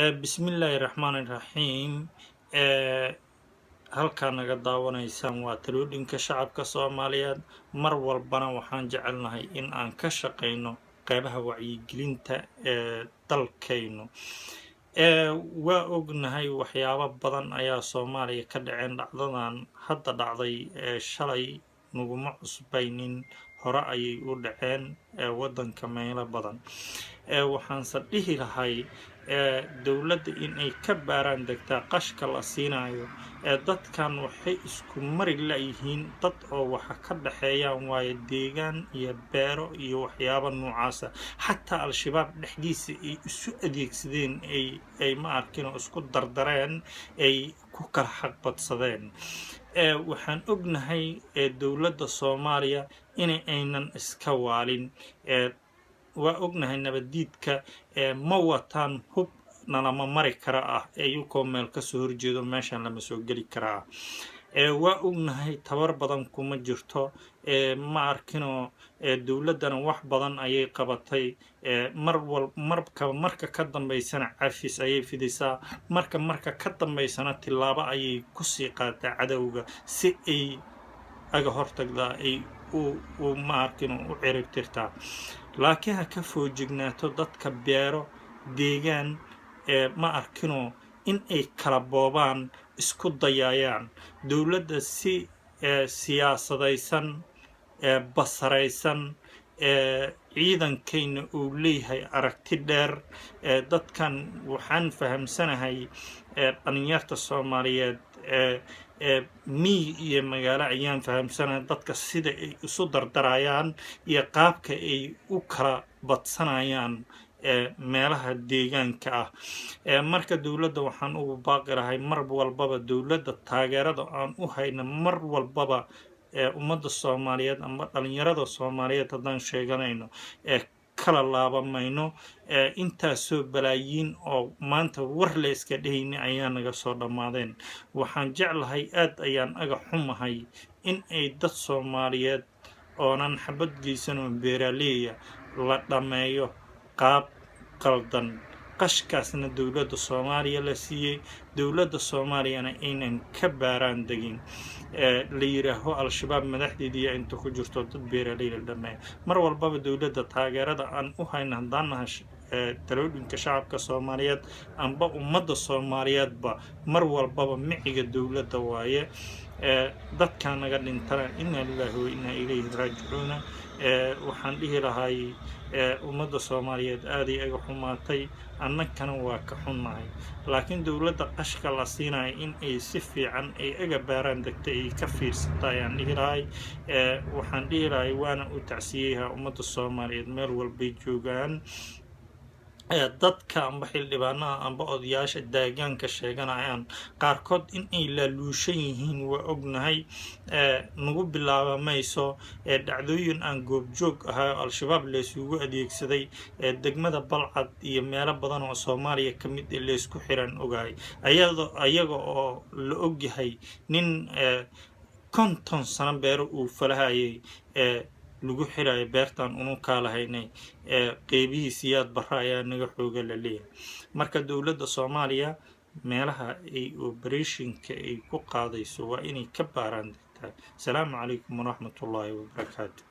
Bismillaahi raxmaani raxiim. Halkaa naga daawanaysaan waa Talooyinka Shacabka Soomaaliyeed. Mar walbana waxaan jecelnahay in aan ka shaqayno qeybaha wacyigelinta ee dalkaynu. Waa ognahay waxyaabo badan ayaa Soomaaliya ka dhaceen. Dhacdadan hadda dhacday ee shalay naguma cusbaynin, hore ayay u dhaceen waddanka meelo badan. Waxaanse dhihi lahay dowladda in ay ka baaraan degtaa qashka la siinayo ee dadkan. Waxay isku mari layihiin dad oo waxa ka dhexeeyaan waayo deegaan iyo beero iyo waxyaabo noocaasa. Xataa Al-Shabaab dhexdiisa ay isu adeegsadeen, ay ma arkin oo isku dardareen, ay ku kala xaqbadsadeen. Waxaan ognahay dowladda Soomaaliya in aynan iska waalin. Waa ognahay nabaddiidka ma wataan hub nalama mari kara ah, iyakoo meel kasoo horjeedo meeshan lama soo geli karaa. Waa ognahay tabar badan kuma jirto, ma arkinoo. Dowladdana wax badan ayay qabatay. Mar wal marka marka ka dambaysana cafis ayay fidisaa, marka marka ka dambaysana tillaabo ayay kusii qaataa cadowga si ay aga hortagdaa, ay u ma arkin u ciribtirtaa. Laakiin ha ka foojignaato dadka beero deegaan ee ma arkinoo in ay kala boobaan isku dayaayaan. Dowladda si siyaasadaysan, basaraysan, ciidankayna uu leeyahay aragti dheer. Dadkan waxaan fahamsanahay dhalinyarta Soomaaliyeed miyi iyo magaalo ayaan fahamsanahay dadka sida ay isu dardarayaan iyo qaabka ay u kala badsanayaan meelaha deegaanka ah. Marka dowladda waxaan ugu baaqi lahay mar walbaba, dowladda taageerada aan u hayno mar walbaba ummadda Soomaaliyeed ama dhalinyarada Soomaaliyeed haddaan sheeganayno ee kala laabamayno. Intaasoo balaayiin oo maanta war la iska dhehayni ayaa naga soo dhammaadeen. Waxaan jeclahay, aad ayaan aga xumahay in ay dad Soomaaliyeed oonan xabad geysan oo beeraleeya la dhammeeyo qaab qaldan, qashkaasna dowladda Soomaaliya la siiyey, dowladda Soomaaliyana aynan ka baaraan degin, la yidhaaho Al-Shabaab madaxdeediiya inta ku jirto dad beeraley la dhameeyo. Mar walbaba dowladda taageerada aan u hayno haddaan nahay Talooyinka Shacabka Soomaaliyeed amba ummadda Soomaaliyeedba, mar walbaba miciga dowladda waaye. Dadkaa naga dhintana, inaa lilaahi wa inaa ilayhi raajicuuna. Waxaan dhihi lahay ummadda Soomaaliyeed aaday aga xumaatay, annagana waa ka xunnahay. Laakiin dowladda qashka la siinayo in ay si fiican ay aga baaraan degtay, ay ka fiirsata ayaan dhihi lahay. Waxaan dhihi lahay waana u tacsiyeyha ummadda Soomaaliyeed meel walbay joogaan. Dadka amba xildhibaanaha amba odayaasha deegaanka sheeganayaan qaarkood in ay laaluushan yihiin waa ognahay. Nagu bilaaba mayso dhacdooyin aan goobjoog ahaa oo Al-Shabaab laysugu adeegsaday degmada Balcad iyo meelo badan oo Soomaaliya ka mid laysku xiran ogahay, ayado ayaga oo la ogyahay nin 50 sano beero uu falahayay ee lagu xirayo beertan unu kaalahaynay qeybihii Siyaad Barre ayaa naga xooga la leeyahay. Marka dowladda Soomaaliya meelaha ay operationka ay ku qaadayso waa inay ka baaraan degtaa. Asalaamu calaykum waraxmatullaahi wabarakaatu.